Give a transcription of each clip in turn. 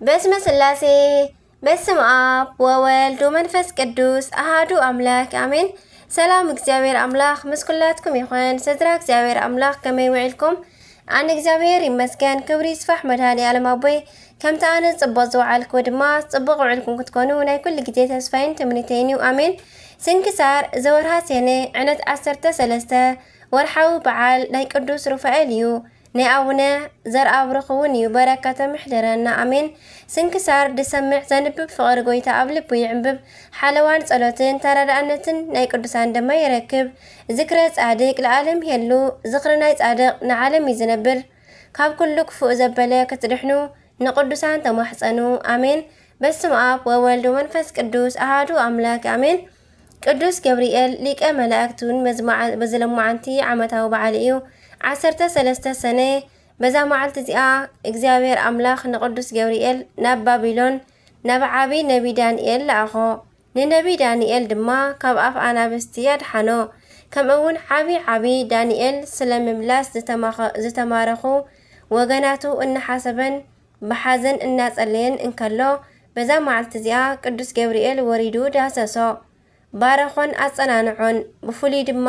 በስመ ስላሴ፣ በስመ ኣብ ወወልድ ወመንፈስ ቅዱስ ኣሃዱ ኣምላክ ኣሜን። ሰላም እግዚኣብሔር ኣምላክ ምስ ኩላትኩም ይኹን። ስድራ እግዚኣብሔር ኣምላክ ከመይ ውዒልኩም? ኣነ እግዚኣብሔር ይመስገን፣ ክብሪ ይስፋሕ መድኃኔ ዓለም ኣቦይ። ከምቲ ኣነ ጽቡቕ ዝወዓልኩ ድማ ጽቡቕ ውዕልኩም ክትኮኑ ናይ ኩሉ ግዜ ተስፋይን ትምኒተይን እዩ። ኣሜን። ስንክሳር ዘወርሃ ሴኔ ዕለት ዓሰርተ ሰለስተ ወርሓዊ በዓል ናይ ቅዱስ ሩፋኤል እዩ። ናይ ኣቡነ ዘርኣብሩኽ እውን እዩ። በረከቶም ይሕደረና። ኣሜን። ስንክሳር ድሰምዕ ዘንብብ ፍቕሪ ጎይታ ኣብ ልቡ ይዕንብብ። ሓለዋን ጸሎትን ተረዳእነትን ናይ ቅዱሳን ድማ ይረክብ። ዝክረ ጻድቅ ለዓለም ይሄሉ። ዝክሪ ናይ ጻድቅ ንዓለም እዩ ዝነብር። ካብ ኩሉ ክፉእ ዘበለ ክትድሕኑ ንቅዱሳን ተማሕጸኑ። ኣሜን። በስመ ኣብ ወወልድ ወመንፈስ ቅዱስ ኣሃዱ ኣምላክ ኣሜን። ቅዱስ ገብርኤል ሊቀ መላእክት እውን በዚ መዓ-፣ በዚ ለማዓንቲ ዓመታዊ በዓል እዩ። ዓሰርተ ሰለስተ ሰነ በዛ መዓልቲ እዚኣ እግዚኣብሔር ኣምላኽ ንቅዱስ ገብርኤል ናብ ባቢሎን ናብ ዓቢ ነቢ ዳንኤል ለኣኾ። ንነቢ ዳንኤል ድማ ካብ ኣፍ ኣናብስቲ ኣድሓኖ። ከምኡ እውን ዓቢ ዓቢ ዳንኤል ስለ ምምላስ ዝተማኸ-፣ ዝተማረኹ ወገናቱ እናሓሰበን ብሓዘን እናጸለየን እንከሎ፣ በዛ መዓልቲ እዚኣ ቅዱስ ገብርኤል ወሪዱ ዳሰሶ፣ ባረኾን ኣጸናንዖን። ብፍሉይ ድማ፣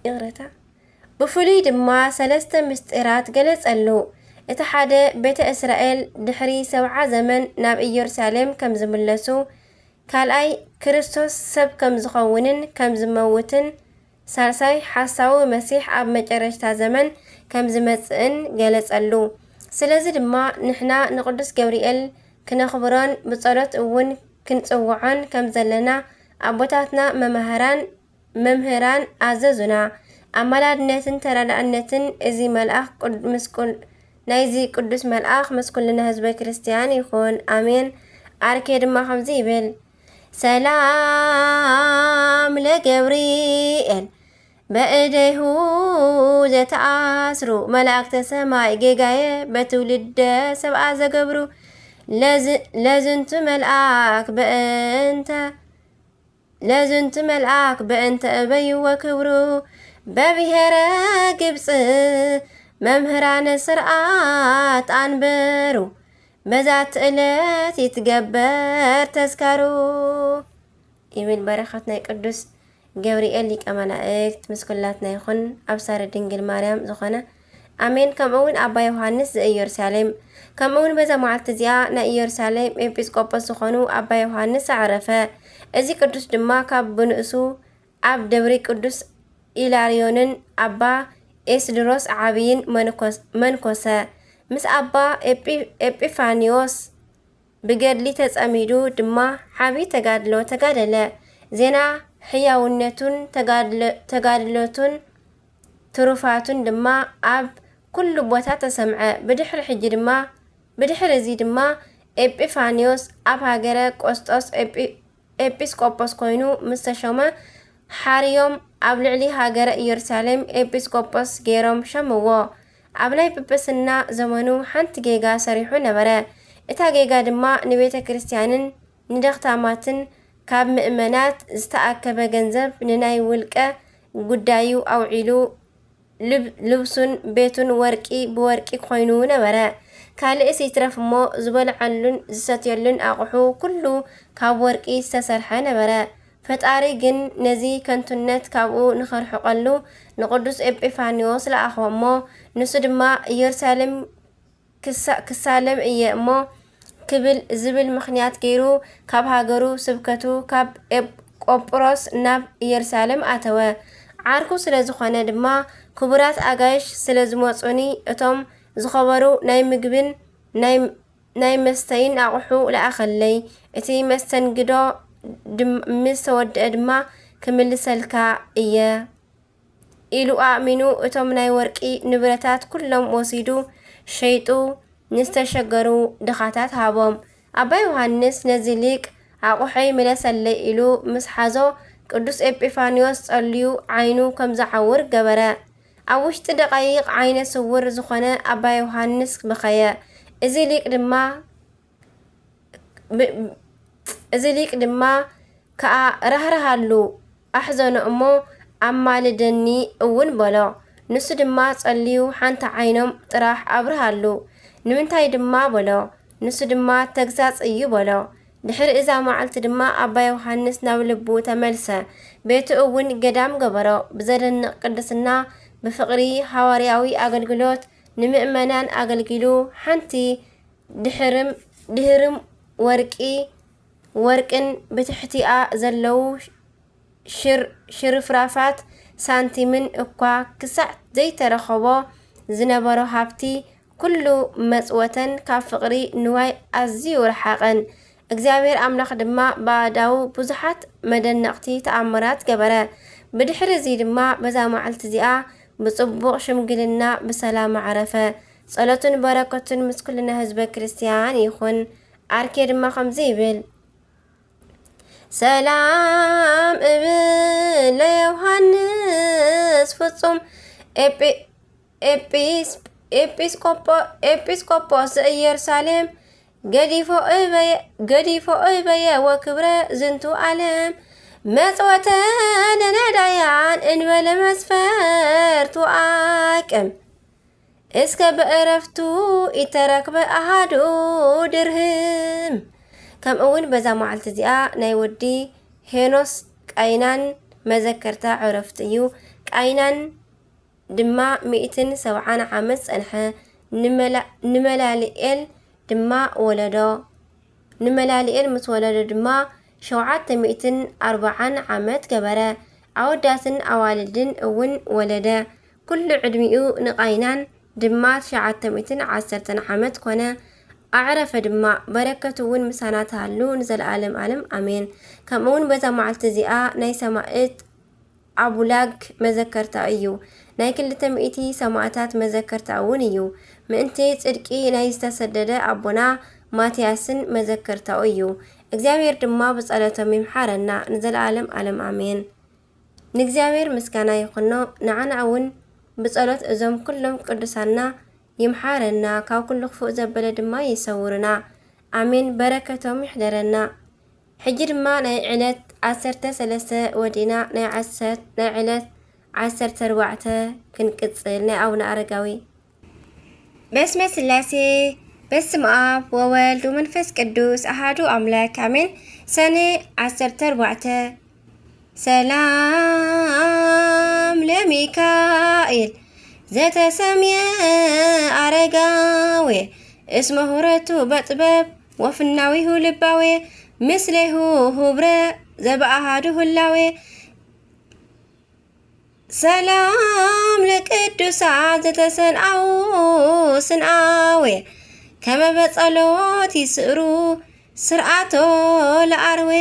ይቕረታ፣ ብፍሉይ ድማ ሰለስተ ምስጢራት ገለጸሉ። እቲ ሓደ፣ ቤተ እስራኤል ድሕሪ ሰብዓ ዘመን ናብ ኢየሩሳሌም ከም ዝምለሱ፣ ካልኣይ፣ ክርስቶስ ሰብ ከም ዝኸውንን ከም ዝመውትን፣ ሳልሳይ፣ ሓሳዊ መሲሕ ኣብ መጨረሽታ ዘመን ከም ዝመጽእን ገለጸሉ። ስለዚ ድማ ንሕና ንቅዱስ ገብርኤል ክነኽብሮን ብጸሎት እውን ክንጽውዖን ከም ዘለና ኣቦታትና መማህራን መምህራን ኣዘዙና። ኣማላድነትን ተረዳእነትን እዚ መልኣኽ ቅድ-፣ ምስ ቁል-፣ ናይዚ ቅዱስ መልኣኽ ምስ ኩልና ህዝበ ክርስቲያን ይኹን። ኣሜን። ኣርኬ ድማ ከምዚ ይብል፣ ሰላም ለገብርኤል በእደይሁ ዘተኣስሩ መላእክተ ሰማይ ጌጋየ በትውልደ ሰብኣ ዘገብሩ ለዝ-፣ ለዝንቱ መልኣክ በእንተ ለዝንቱ መልኣክ በእንተ እበይዎ ክብሩ በብሔረ ግብፅ መምህራነ ስርዓት ኣንበሩ በዛቲ ዕለት ይትገበር ተዝካሩ። ይብል በረኸት ናይ ቅዱስ ገብርኤል ሊቀ መላእክት ምስ ኩላትና ይኹን። ኣብ ሳረ ድንግል ማርያም ዝኾነ ኣሜን። ከምኡ እውን ኣባ ዮሃንስ ዘኢየሩሳሌም። ከምኡ እውን በዛ መዓልቲ እዚኣ ናይ ኢየሩሳሌም ኤጲስቆጶስ ዝኾኑ ኣባ ዮሃንስ ኣዕረፈ። እዚ ቅዱስ ድማ ካብ ብንእሱ ኣብ ደብሪ ቅዱስ ኢላርዮንን ኣባ ኤስድሮስ ዓብይን መንኮስ-፣ መንኮሰ። ምስ ኣባ ኤጲ-፣ ኤጲፋንዮስ ብገድሊ ተጸሚዱ ድማ ዓቢ ተጋድሎ ተጋደለ። ዜና ሕያውነቱን ተጋድሎ-፣ ተጋድሎቱን ትሩፋቱን ድማ ኣብ ኩሉ ቦታ ተሰምዐ። ብድሕሪ ሕጂ ድማ፣ ብድሕሪ እዚ ድማ ኤጲፋንዮስ ኣብ ሃገረ ቆስጦስ ኤጲ-፣ ኤጲስቆጶስ ኮይኑ ምስ ተሾመ፣ ሓርዮም ኣብ ልዕሊ ሃገረ ኢየሩሳሌም ኤጲስቆጶስ ገይሮም ሸምዎ። ኣብ ናይ ጵጵስና ዘመኑ ሓንቲ ጌጋ ሰሪሑ ነበረ። እታ ጌጋ ድማ ንቤተ ክርስቲያንን ንደኽታማትን ካብ ምእመናት ዝተኣከበ ገንዘብ ንናይ ውልቀ ጉዳዩ ኣውዒሉ፣ ልብ-፣ ልብሱን ቤቱን ወርቂ ብወርቂ ኮይኑ ነበረ። ካልእስ ይትረፍ እሞ ዝበልዐሉን ዝሰትየሉን ኣቑሑ ኩሉ ካብ ወርቂ ዝተሰርሐ ነበረ። ፈጣሪ ግን ነዚ ከንቱነት ካብኡ ንኸርሕቐሉ ንቅዱስ ኤጲፋንዮስ ለኣኾ እሞ፣ ንሱ ድማ ኢየሩሳሌም ክሳ-፣ ክሳለም እየ እሞ ክብል ዝብል ምኽንያት ገይሩ ካብ ሃገሩ ስብከቱ ካብ ኤጲቆጶሮስ ናብ ኢየሩሳሌም ኣተወ። ዓርኩ ስለ ዝኾነ ድማ ክቡራት ኣጋይሽ ስለ ዝመጹኒ እቶም ዝኸበሩ ናይ ምግብን ናይ፣ ናይ መስተይን ኣቑሑ ለኣኸለይ። እቲ መስተንግዶ ድም-፣ ምስ ተወድአ ድማ ክምልሰልካ እየ። ኢሉ ኣእሚኑ እቶም ናይ ወርቂ ንብረታት ኩሎም ወሲዱ ሸይጡ ንዝተሸገሩ ድኻታት ሃቦም። ኣባ ዮሃንስ ነዚ ሊቅ ኣቑሐይ ምለሰለይ ኢሉ ምስ ሓዞ ቅዱስ ኤጲፋንዮስ ጸልዩ ዓይኑ ከም ዝዓውር ገበረ። ኣብ ውሽጢ ደቓይቕ ዓይነ ስውር ዝኾነ ኣባ ዮሃንስ በኸየ። እዚ ሊቅ ድማ ብ-፣ እዚ ሊቅ ድማ ከኣ ራህርሃሉ፣ ኣሕዘኖ እሞ ኣማልደኒ እውን በሎ። ንሱ ድማ ጸልዩ ሓንቲ ዓይኖም ጥራሕ ኣብርሃሉ። ንምንታይ ድማ በሎ። ንሱ ድማ ተግሳጽ እዩ በሎ። ድሕሪ እዛ መዓልቲ ድማ ኣባ ዮሃንስ ናብ ልቡ ተመልሰ፣ ቤቱ እውን ገዳም ገበሮ። ብዘደንቕ ቅድስና፣ ብፍቕሪ ሃዋርያዊ ኣገልግሎት ንምእመናን ኣገልጊሉ። ሓንቲ ድሕርም ድህርም ወርቂ ወርቅን ብትሕቲኣ ዘለዉ ሽር ሽርፍራፋት ሳንቲምን እኳ ክሳዕ ዘይተረኸቦ ዝነበሮ ሃብቲ ኩሉ መጽወተን ካብ ፍቕሪ ንዋይ ኣዝዩ ረሓቐን። እግዚኣብሔር ኣምላኽ ድማ ብኣእዳዉ ብዙሓት መደነቕቲ ተኣምራት ገበረ። ብድሕሪ እዚ ድማ በዛ መዓልቲ እዚኣ ብጽቡቕ ሽምግልና ብሰላም ኣዕረፈ። ጸሎቱን በረከቱን ምስ ኩልና ህዝበ ክርስትያን ይኹን። ኣርኬ ድማ ከምዚ ይብል። ሰላም እብል ለዮሃንስ ፍጹም ኤጲ- ኤጲስ- ኤጲስቆጶ- ኤጲስቆጶስ ዘኢየሩሳሌም ገዲፎ እበየ- ገዲፎ እበየ ወክብረ ዝንቱ ዓለም መጽወተ ለነዳያን እንበለ መስፈርቱ ኣቅም እስከ ብዕረፍቱ ኢተረክበ ኣሃዱ ድርህም። ከምኡ እውን በዛ መዓልቲ እዚኣ ናይ ወዲ ሄኖስ ቃይናን መዘከርታ ዕረፍቱ እዩ። ቃይናን ድማ ሚእትን ሰብዓን ዓመት ጸንሐ። ንመላ- ንመላልኤል ድማ ወለዶ። ንመላልኤል ምስ ወለዶ ድማ ሸውዓተ ሚእትን ኣርብዓን ዓመት ገበረ። ኣወዳትን ኣዋልድን እውን ወለደ። ኩሉ ዕድሚኡ ንቓይናን ድማ ትሽዓተ ሚእትን ዓሰርተን ዓመት ኮነ። ኣዕረፈ ድማ። በረከቱ እውን ምሳና ትሃሉ ንዘለዓለም ዓለም ኣሜን። ከምኡ እውን በዛ መዓልቲ እዚኣ ናይ ሰማእት ኣቡላግ መዘከርታ እዩ። ናይ ክልተ ሚእቲ ሰማእታት መዘከርታ እውን እዩ። ምእንቲ ጽድቂ ናይ ዝተሰደደ ኣቦና ማትያስን መዘከርታኡ እዩ። እግዚኣብሔር ድማ ብጸሎቶም ይምሓረና ንዘለዓለም ዓለም ኣሜን። ንእግዚኣብሔር ምስጋና ይኹኖ፣ ንዓና እውን ብጸሎት እዞም ኩሎም ቅዱሳንና ይምሓረና፣ ካብ ኩሉ ክፉእ ዘበለ ድማ ይሰውርና። ኣሜን። በረከቶም ይሕደረና። ሕጂ ድማ ናይ ዕለት ዓሰርተ ሰለስተ ወዲእና ናይ ዓሰርተ ናይ ዕለት ዓሰርተ ኣርባዕተ ክንቅጽል ናይ ኣቡነ ኣረጋዊ። በስመ ስላሴ በስመ ኣብ ወወልድ ወመንፈስ ቅዱስ ኣሃዱ ኣምላክ ኣሜን። ሰኔ ዓሰርተ ኣርባዕተ ሰላም ለሚካኤል ዘተሰምየ ኣረጋዊ እስመ ሁረቱ በጥበብ ወፍናዊሁ ልባዊ ምስሌሁ ሁብረ ዘበኣሃዱ ህላዌ ሰላም ለቅዱሳን ዘተሰንኣው ስንኣዌ ከመ በጸሎት ይስእሩ ስርዓቶ ለኣርዌ።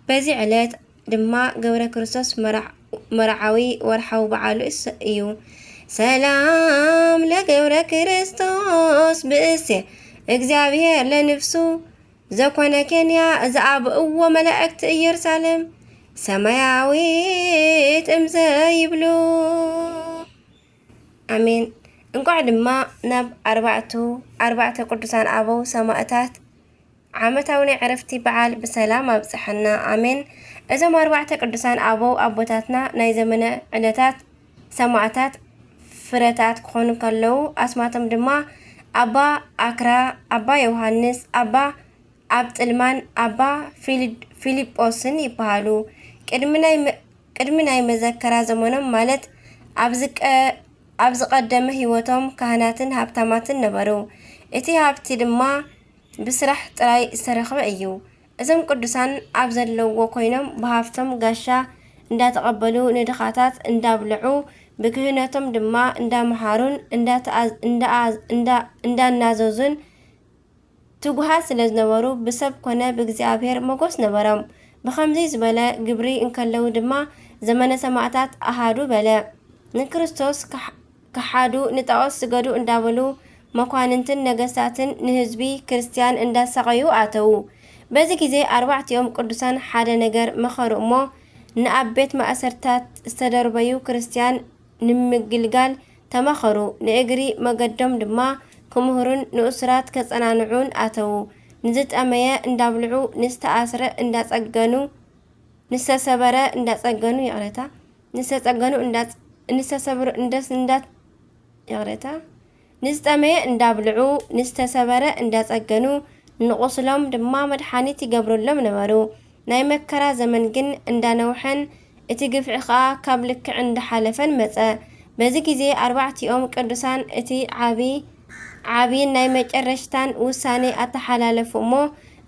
በዚ ዕለት ድማ ገብረ ክርስቶስ መርዓዊ ወርሓዊ በዓሉ እዩ። ሰላም ለገብረ ክርስቶስ ብእሴ እግዚኣብሔር ለንፍሱ ዘኮነ ኬንያ ዝኣበእዎ መላእክቲ ኢየሩሳሌም ሰማያዊት እምዘ ይብሉ። ኣሜን። እንቋዕ ድማ ናብ ኣርባዕቱ ኣርባዕተ ቅዱሳን ኣበው ሰማእታት ዓመታዊ ናይ ዕረፍቲ በዓል ብሰላም ኣብጽሐና። ኣሜን። እዞም ኣርባዕተ ቅዱሳን ኣበው ኣቦታትና ናይ ዘመነ ዕለታት ሰማእታት ፍረታት ክኾኑ ከለዉ ኣስማቶም ድማ ኣባ ኣክራ፣ ኣባ ዮሃንስ፣ ኣባ ኣብጥልማን ኣባ ፊልድ- ፊልጶስን ይበሃሉ። ቅድሚ ናይ መ- ቅድሚ ናይ መዘከራ ዘመኖም ማለት ኣብ ዝቀ- ኣብ ዝቐደመ ህይወቶም ካህናትን ሃብታማትን ነበሩ። እቲ ሃብቲ ድማ ብስራሕ ጥራይ ዝተረኽበ እዩ። እዞም ቅዱሳን ኣብ ዘለውዎ ኮይኖም ብሃፍቶም ጋሻ እንዳተቐበሉ ንድኻታት እንዳብልዑ ብክህነቶም ድማ እንዳመሃሩን እንዳተኣ- እንዳኣ- እንዳ- እንዳናዘዙን ትጉሃት ስለ ዝነበሩ ብሰብ ኮነ ብእግዚኣብሔር መጎስ ነበሮም። ብኸምዚ ዝበለ ግብሪ እንከለዉ ድማ ዘመነ ሰማእታት ኣሃዱ በለ። ንክርስቶስ ክሓ- ክሓዱ ንጣኦት ስገዱ እንዳበሉ መኳንንትን ነገስታትን ንህዝቢ ክርስትያን እንዳሳቐዩ ኣተዉ። በዚ ግዜ ኣርባዕቲኦም ቅዱሳን ሓደ ነገር መኸሩ እሞ ንኣብ ቤት ማእሰርታት ዝተደርበዩ ክርስትያን ንምግልጋል ተማኸሩ። ንእግሪ መገዶም ድማ ክምህሩን ንእሱራት ከጸናንዑን ኣተዉ። ንዝጠመየ እንዳብልዑ፣ ንዝተኣስረ እንዳጸገኑ፣ ንዝተሰበረ እንዳጸገኑ፣ ይቕረታ፣ ንዝተጸገኑ እንዳ- ንዝተሰብሩ እንደስ- እንዳ- ይቕረታ፣ ንዝጠመየ እንዳብልዑ፣ ንዝተሰበረ እንዳጸገኑ፣ ንቑስሎም ድማ መድሓኒት ይገብሩሎም ነበሩ። ናይ መከራ ዘመን ግን እንዳነውሐን እቲ ግፍዒ ኸኣ ካብ ልክዕ እንዳሓለፈን መጸ። በዚ ግዜ ኣርባዕቲኦም ቅዱሳን እቲ ዓቢ ዓቢን ናይ መጨረሽታን ውሳኔ ኣተሓላለፉ እሞ፣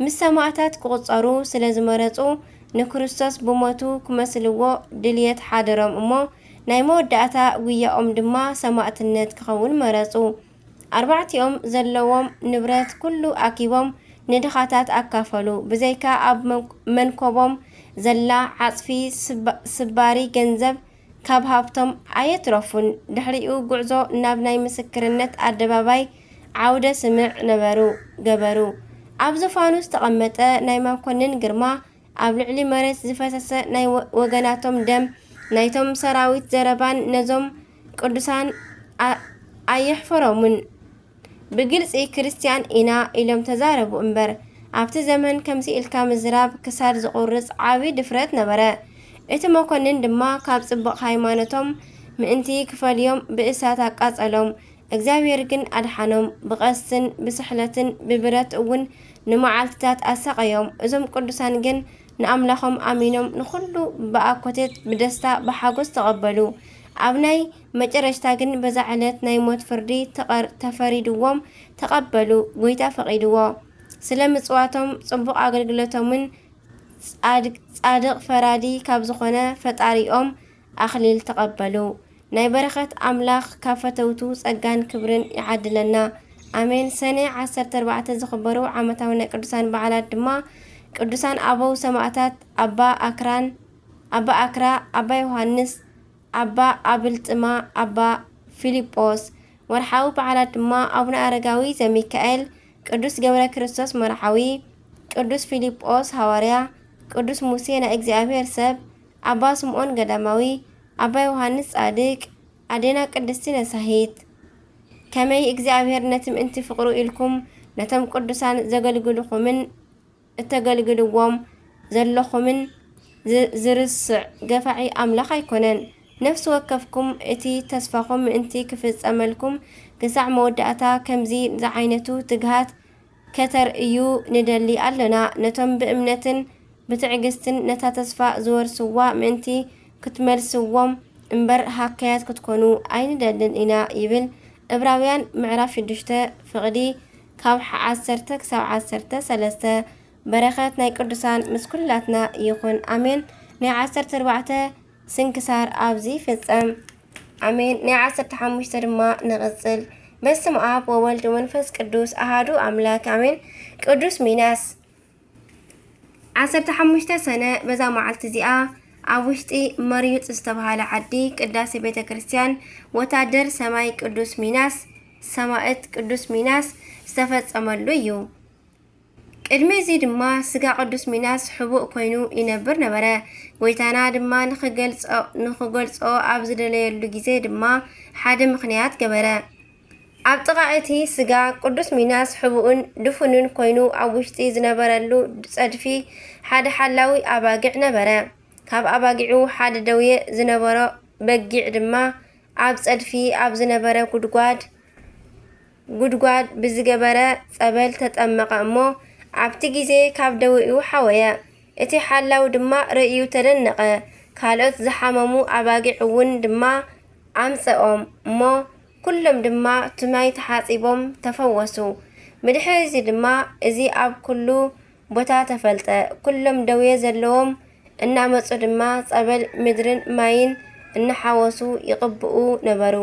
ምስ ሰማእታት ክቑጸሩ ስለ ዝመረጹ፣ ንክርስቶስ ብሞቱ ክመስልዎ ድልየት ሓደሮም እሞ፣ ናይ መወዳእታ ጉያኦም ድማ ሰማእትነት ክኸውን መረጹ። ኣርባዕቲኦም ዘለዎም ንብረት ኩሉ ኣኪቦም ንድኻታት ኣካፈሉ። ብዘይካ ኣብ መን-፣ መንኮቦም ዘላ ዓጽፊ ስባ-፣ ስባሪ ገንዘብ ካብ ሃብቶም ኣየትረፉን። ድሕሪኡ ጉዕዞ ናብ ናይ ምስክርነት ኣደባባይ ዓውደ ስምዕ ነበሩ፣ ገበሩ። ኣብ ዙፋኑ ዝተቐመጠ ናይ መኮንን ግርማ፣ ኣብ ልዕሊ መሬት ዝፈሰሰ ናይ ወ-፣ ወገናቶም ደም፣ ናይቶም ሰራዊት ዘረባን ነዞም ቅዱሳን ኣ-፣ ኣየሕፈሮምን። ብግልጺ ክርስትያን ኢና ኢሎም ተዛረቡ እምበር፣ ኣብቲ ዘመን ከምዚ ኢልካ ምዝራብ ክሳድ ዝቑርጽ ዓቢ ድፍረት ነበረ። እቲ መኮንን ድማ ካብ ጽቡቕ ሃይማኖቶም ምእንቲ ክፈልዮም ብእሳት ኣቃጸሎም። እግዚኣብሔር ግን ኣድሓኖም። ብቐስትን ብስሕለትን ብብረት እውን ንመዓልትታት ኣሳቐዮም። እዞም ቅዱሳን ግን ንኣምላኾም ኣሚኖም ንኹሉ ብኣኮቴት ብደስታ ብሓጎስ ተቐበሉ። ኣብ ናይ መጨረሽታ ግን በዛ ዕለት ናይ ሞት ፍርዲ ተቐር-፣ ተፈሪድዎም ተቐበሉ። ጎይታ ፈቒድዎ። ስለ ምጽዋቶም ጽቡቕ ኣገልግሎቶምን ጻድቅ፣ ጻድቅ ፈራዲ ካብ ዝኾነ ፈጣሪኦም ኣኽሊል ተቐበሉ። ናይ በረኸት ኣምላኽ ካብ ፈተውቱ ጸጋን ክብርን ይዓድለና። ኣሜን። ሰነ ዓሰርተ ኣርባዕተ ዝኽበሩ ዓመታዊ ናይ ቅዱሳን በዓላት ድማ ቅዱሳን ኣበው ሰማእታት ኣባ ኣክራን፣ ኣባ ኣክራ፣ ኣባ ዮሃንስ፣ ኣባ ኣብልጥማ፣ ኣባ ፊልጶስ። ወርሓዊ በዓላት ድማ ኣቡነ ኣረጋዊ ዘሚካኤል፣ ቅዱስ ገብረ ክርስቶስ መርሓዊ፣ ቅዱስ ፊልጶስ ሃዋርያ፣ ቅዱስ ሙሴ ናይ እግዚኣብሔር ሰብ፣ ኣባ ስምዖን ገዳማዊ፣ ኣባ ዮሃንስ ጻድቅ፣ ኣዴና ቅድስቲ ነሳሂት። ከመይ እግዚኣብሔር ነቲ ምእንቲ ፍቕሩ ኢልኩም ነቶም ቅዱሳን ዘገልግልኹምን እተገልግልዎም ዘለኹምን ዝ-፣ ዝርስዕ ገፋዒ ኣምላኽ ኣይኮነን። ነፍሲ ወከፍኩም እቲ ተስፋኹም ምእንቲ ክፍጸመልኩም ክሳዕ መወዳእታ ከምዚ ዝዓይነቱ ትግሃት ከተርእዩ ንደሊ ኣሎና። ነቶም ብእምነትን ብትዕግስትን ነታ ተስፋ ዝወርስዋ ምእንቲ ክትመልስዎም እምበር ሃከያት ክትኮኑ ኣይንደልን ኢና ይብል። ዕብራውያን ምዕራፍ ሽዱሽተ ፍቕዲ ካብ ዓሰርተ ክሳብ ዓሰርተ ሰለስተ። በረኸት ናይ ቅዱሳን ምስ ኩላትና ይኹን። ኣሜን። ናይ ዓሰርተ ኣርባዕተ ስንክሳር ኣብዚ ይፍጸም። ኣሜን። ናይ ዓሰርተ ሓሙሽተ ድማ ንቕጽል። በስመ ኣብ ወወልድ ወመንፈስ ቅዱስ ኣሃዱ ኣምላክ ኣሜን። ቅዱስ ሚናስ። ዓሰርተ ሓሙሽተ ሰነ በዛ መዓልቲ እዚኣ ኣብ ውሽጢ መርዩጥ ዝተባህለ ዓዲ ቅዳሴ ቤተ ክርስቲያን ወታደር ሰማይ ቅዱስ ሚናስ፣ ሰማእት ቅዱስ ሚናስ ዝተፈጸመሉ እዩ። ቅድሚ እዚ ድማ ስጋ ቅዱስ ሚናስ ሕቡእ ኮይኑ ይነብር ነበረ። ጎይታና ድማ ንኽገልጾ፣ ንኽገልጾ ኣብ ዝደለየሉ ግዜ ድማ ሓደ ምኽንያት ገበረ። ኣብ ጥቓ እቲ ስጋ ቅዱስ ሚናስ ሕቡእን ድፉንን ኮይኑ ኣብ ውሽጢ ዝነበረሉ ጸድፊ ሓደ ሓላዊ ኣባጊዕ ነበረ። ካብ ኣባጊዑ ሓደ ደውየ ዝነበሮ በጊዕ ድማ ኣብ ጸድፊ ኣብ ዝነበረ ጉድጓድ፣ ጉድጓድ ብዝገበረ ጸበል ተጠመቐ እሞ ኣብቲ ግዜ ካብ ደዌኡ ሓወየ። እቲ ሓላው ድማ ርእዩ ተደነቐ። ካልኦት ዝሓመሙ ኣባጊዕ እውን ድማ ኣምጸኦም እሞ ኩሎም ድማ እቲ ማይ ተሓጺቦም ተፈወሱ። ብድሕሪ እዚ ድማ እዚ ኣብ ኩሉ ቦታ ተፈልጠ። ኩሎም ደዌ ዘለዎም እናመጹ ድማ ጸበል ምድርን ማይን እናሓወሱ ይቕብኡ ነበሩ።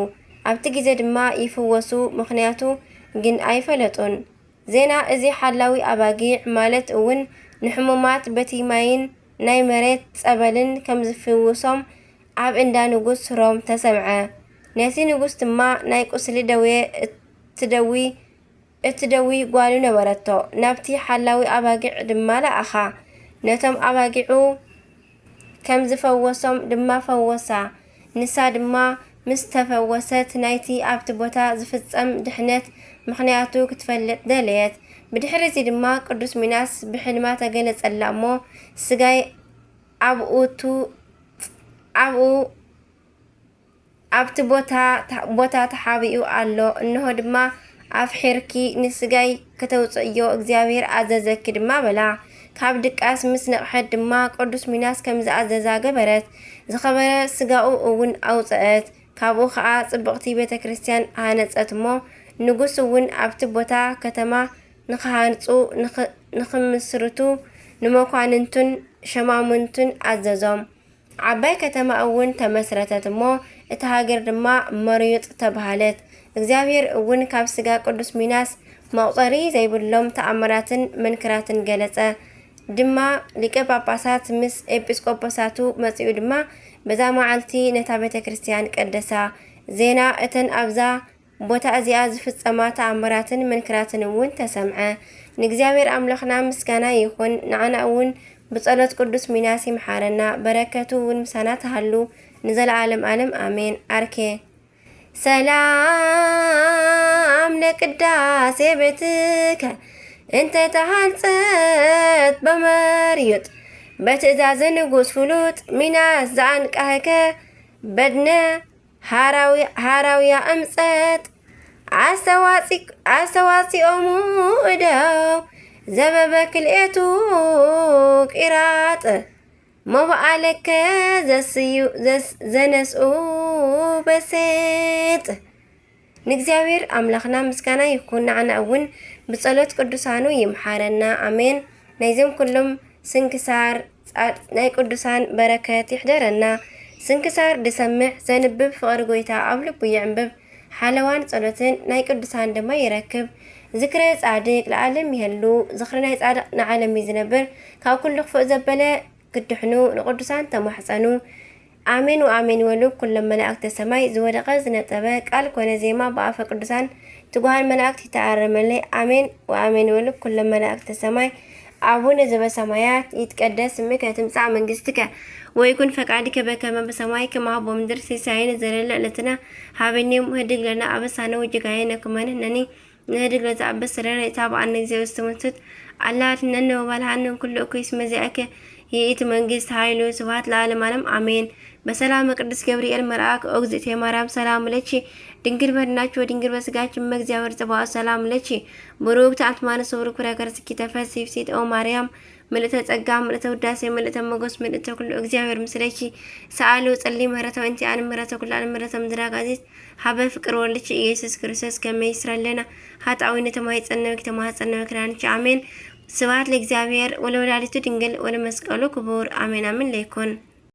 ኣብቲ ግዜ ድማ ይፍወሱ፣ ምኽንያቱ ግን ኣይፈለጡን። ዜና እዚ ሓላዊ ኣባጊዕ ማለት እውን ንሕሙማት በቲ ማይን ናይ መሬት ጸበልን ከም ዝፍውሶም ኣብ እንዳ ንጉስ ሮም ተሰምዐ። ነቲ ንጉስ ድማ ናይ ቁስሊ ደዌ እትደዊ፣ እትደዊ ጓሉ ነበረቶ። ናብቲ ሓላዊ ኣባጊዕ ድማ ለኣኻ። ነቶም ኣባጊዑ ከም ዝፈወሶም ድማ ፈወሳ። ንሳ ድማ ምስ ተፈወሰት ናይቲ ኣብቲ ቦታ ዝፍጸም ድሕነት ምኽንያቱ ክትፈልጥ ደለየት። ብድሕሪ እዚ ድማ ቅዱስ ሚናስ ብሕልማ ተገለጸላ እሞ ስጋይ ኣብኡ ቱ-፣ ኣብኡ ኣብቲ ቦታ ቦታ ተሓቢኡ ኣሎ። እንሆ ድማ፣ ኣፍሒርኪ ንስጋይ ከተውፅእዮ እግዚኣብሔር ኣዘዘኪ ድማ በላ። ካብ ድቃስ ምስ ነቕሐት ድማ ቅዱስ ሚናስ ከም ዝኣዘዛ ገበረት። ዝኸበረ ስጋኡ እውን ኣውፅአት። ካብኡ ኸዓ ፅብቕቲ ቤተ ክርስቲያን ሃነፀት እሞ፣ ንጉስ እውን ኣብቲ ቦታ ከተማ ንኽሃንፁ ንኽምስርቱ ንመኳንንቱን ሸማሙንቱን ኣዘዞም። ዓባይ ከተማ እውን ተመስረተት እሞ፣ እታ ሃገር ድማ መርዩጥ ተባሃለት። እግዚኣብሔር እውን ካብ ስጋ ቅዱስ ሚናስ መቑፀሪ ዘይብሎም ተኣምራትን መንክራትን ገለጸ። ድማ ሊቀ ጳጳሳት ምስ ኤጲስቆጶሳቱ መጺኡ ድማ በዛ መዓልቲ ነታ ቤተ ክርስቲያን ቀደሳ። ዜና እተን ኣብዛ ቦታ እዚኣ ዝፍጸማ ተኣምራትን መንክራትን እውን ተሰምዐ። ንእግዚኣብሔር ኣምላኽና ምስጋና ይኹን፣ ንዓና እውን ብጸሎት ቅዱስ ሚናስ ይምሓረና፣ በረከቱ እውን ምሳና ትሃሉ ንዘለዓለም ዓለም ኣሜን። ኣርኬ ሰላም ለቅዳሴ ቤትከ እንተ ተሃንጸት በመርዩጥ፣ በትእዛዘ ንጉስ ፍሉጥ ሚናስ ዘኣንቃህከ በድነ ሃራዊ-፣ ሃራውያ እምጸት። ኣስተዋጺ-፣ ኣስተዋጺኦሙ እደው ዘበበ ክልኤቱ ቂራጥ፣ መዋዕለከ ዘስዩ-፣ ዘስ-፣ ዘነስኡ በሴጥ። ንእግዚኣብሔር ኣምላኽና ምስጋና ይኹን፣ ንዓና እውን ብጸሎት ቅዱሳኑ ይምሓረና። ኣሜን። ናይዞም ኩሎም ስንክሳር ጻ-፣ ናይ ቅዱሳን በረከት ይሕደረና። ስንክሳር ድሰምዕ ዘንብብ ፍቕሪ ጎይታ ኣብ ልቡ ይዕንብብ። ሓለዋን ጸሎትን ናይ ቅዱሳን ድማ ይረክብ። ዝክረ ጻድቅ ለዓለም ይህሉ። ዝኽሪ ናይ ጻድቅ ንዓለም እዩ ዝነብር። ካብ ኩሉ ክፉእ ዘበለ ክድሕኑ ንቅዱሳን ተማሕጸኑ። ኣሜን ወኣሜን ይበሉ ኩሎም መላእክተ ሰማይ። ዝወደቐ ዝነጠበ ቃል ኮነ ዜማ ብኣፈ ቅዱሳን ትጉሃን መላእክት ይተኣረመለይ። ኣሜን ወኣሜን ይበሉ ኩሎም መላእክተ ሰማይ። ኣቡነ ዘበሰማያት ይትቀደስ ስምከ ትምጻእ መንግስትከ ወይኩን ፈቃድከ በከመ በሰማይ ከማሁ በምድር። ሲሳየነ ዘለለ ዕለትና ሃበኒ ዮም ህድግ ለነ አበሳነ ወጌጋየነ ከመ ንሕነኒ ንህድግ ለዘአበሰ ለነ ኢታብአነ እግዚኦ ውስተ መንሱት አላ አድኅነነ ወባልሐነ እምኩሉ እኩይ እስመ ዚአከ ይእቲ መንግስት ኃይሉ ስብሐት ለዓለመ ዓለም አሜን። በሰላመ ቅዱስ ገብርኤል መልአክ ኦ እግዝእትየ ማርያም ሰላም ለኪ ድንግል በድናኪ ወድንግል በስጋኪ እመ እግዚአብሔር ጸባኦት ሰላም ለኪ ብሩክት አንቲ እም አንስት ወብሩክ ፍሬ ከርሥኪ ተፈሥሒ ፍሥሕት ኦ ማርያም ምልእተ ጸጋ ምልእተ ውዳሴ ምልእተ ሞገስ ምልእተ ኩሉ እግዚአብሔር ምስለኪ ሰአሊ ወጸሊ ምህረተ ወእንቲ አነ ምህረተ ኩሉ ዓለም ምህረተ ምድር አጋዚት ሀበ ፍቅር ወልድኪ ኢየሱስ ክርስቶስ ከመ ይስረይ ለነ ኃጣውኢነ ተማይጸነብኪ ተማጸነብኪ ኪዳንኪ አሜን። ስብሐት ለእግዚአብሔር ወለወላዲቱ ድንግል ወለመስቀሉ ክቡር አሜን። አሜን ለይኩን።